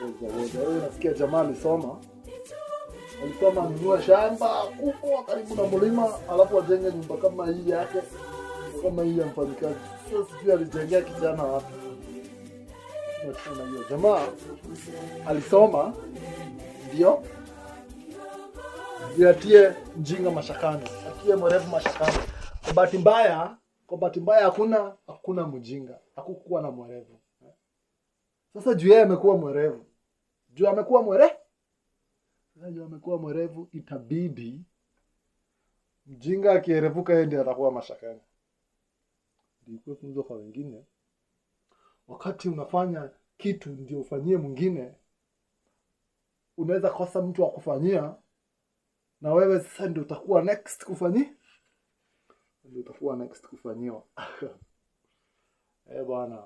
Woza, woza. Wewe nasikia jamaa alisoma, alisoma anunue shamba kubwa karibu na mlima, alafu ajenge nyumba kama hii yake, kama hii ya mfanyikazi. Sasa sijui alijengea kijana wapi. Tunachana hiyo jamaa alisoma ndio ndio atie mjinga mashakani, atie mwerevu mashakani. Kwa bahati mbaya, kwa bahati mbaya hakuna mjinga, hakukuwa na mwerevu. Sasa juu yeye amekuwa mwerevu, juu amekuwa mwere, sasa juu amekuwa mwerevu, itabidi mjinga akierevuka, yeye ndiye atakuwa mashakani. Ndio ikuwe funzo kwa wengine. Wakati unafanya kitu ndio ufanyie mwingine, unaweza kosa mtu wa kufanyia, na wewe sasa ndio utakuwa next kufanyi, ndio utakuwa next kufanyiwa. Eh bwana.